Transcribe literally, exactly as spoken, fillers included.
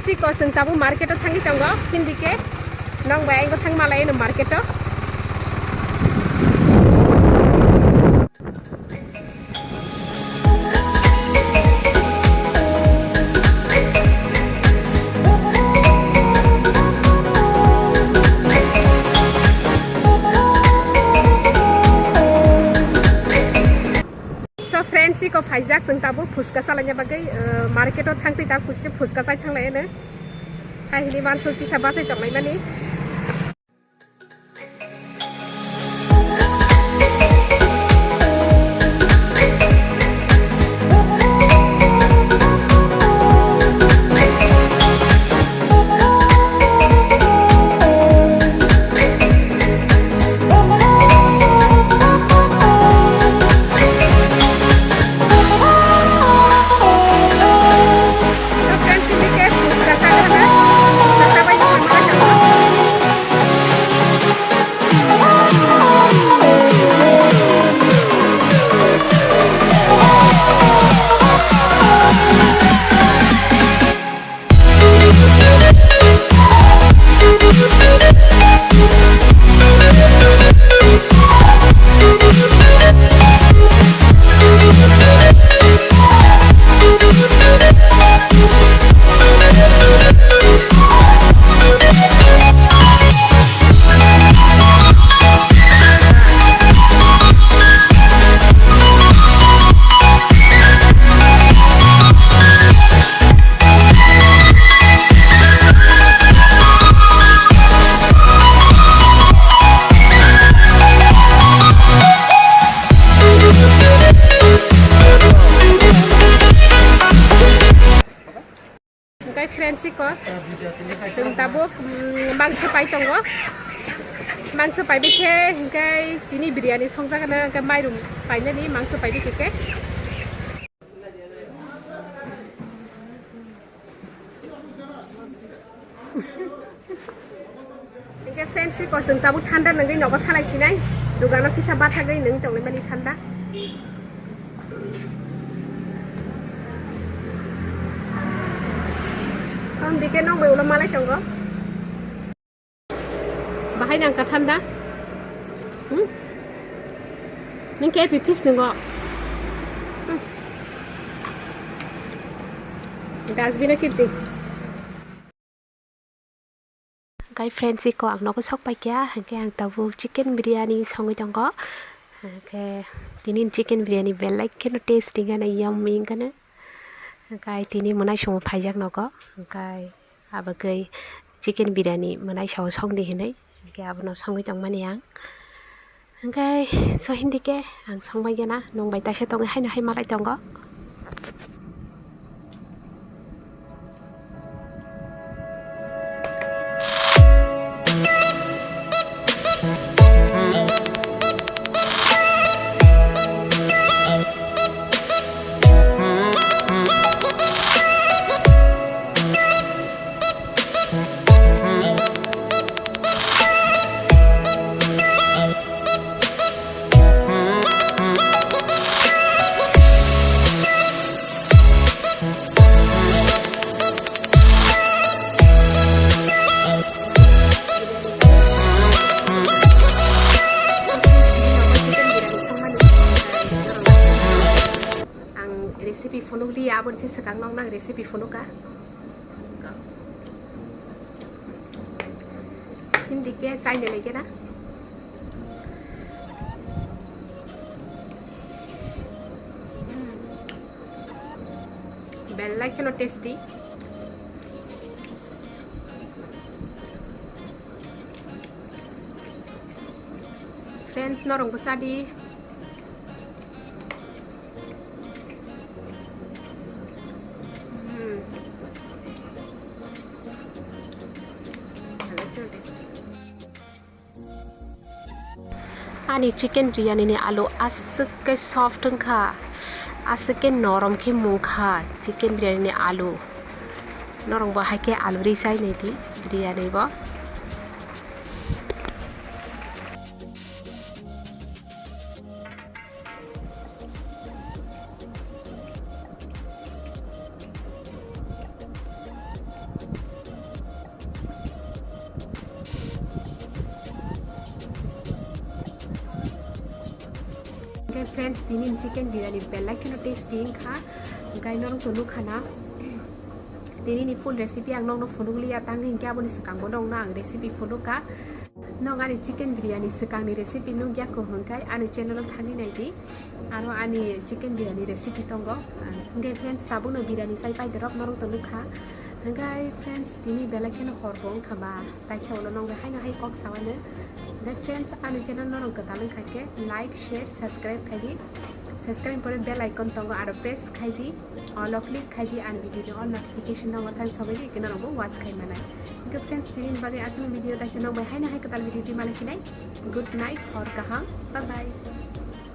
Siko chwng tabuk market o thangwi tongo, hindi khe nong bai ang bo thang malai no market o. So friends, iko phaijak chwng tabuk phuska chalaina bagwi, uh, market o thangtwi tak kuchse phuska chai thanglai ano. Hai hini manso kisa bachai tonglaimani. Hwnkhe friends, iko chwng tabuk, mm, mangso pai tongo. Mangso paibai khe hwnkhe tini biryani songjak hwnkhe mairum painani mangso paibai khe. Hingke friends, si kosong tabuk thanda nangwi nogo thalai sinai. Dugano kisa bathagwi nangwi tongwi mani thanda. Tong dike nong bai ulo malai tongo. Bahai nang ka thanda. Hmm? Nang ke pi fis nungo. Hmm. Dustbin o kirti. Hingke friends, iko ang nogo sok paikha, hingke ang tabuk chicken biryani songwi tongo. Hingke tini chicken biryani belai kheno tasty gana yummy gana. Hingke tini mwnai songwi phaijak nogo. Hingke abagwi chicken biryani mwnai sao songdi hinwi. Hingke abono songwi tongmani ang. Hingke so hindi ke ang songbai gana, nung bai taisa tongwi haino hai malai tongo. Ang recipe phunuk liya, aboni se swkang noknang recipe phunuka. Hindi ke chaina lege na. Belai kheno tasty. Friends, norong bwsa di. Hmm. Ani chicken biryani ni alu aswk khe soft wngkha, aswk khe norom khe mungkha chicken biryani ni alu. Norok bo hai khe alu ri chai nai di biryani bo. Hwnkhe friends, tini ni chicken biryani belai kheno tasty wngkha. Hwnkhe norok to nukha na, tini ni full recipe ang nokno phunuk liya, tang hinkhe aboni swkangbo nokno ang recipe phunukha. Nok ani chicken biryani swkangni recipe nukya kho hwnkhe ani channel o thangwi naidi. Aro ani chicken biryani recipe tongo. Hwnkhe friends, tabukno biryani chai paidorok norok to nukha. Hwnkhe friends, tini belai kheno horbo wngkha ba, taisa ulo nokbai haino hai kok sawaino. Hwnkhe friends, ani channel norok kwtal wngkha khe like, share, subscribe khaidi. Subscribe pore bell icon tongo, aro press khaidi. Olo click khaidi, ani video ni all notification tongo, thang sabaidi, khe norokbo watch khai manai. Hwnkhe friends, tini bagwi aswk video taisa nokbai haino hai kwtal video twi malai phinai. Good night, hor kaham, bye bye.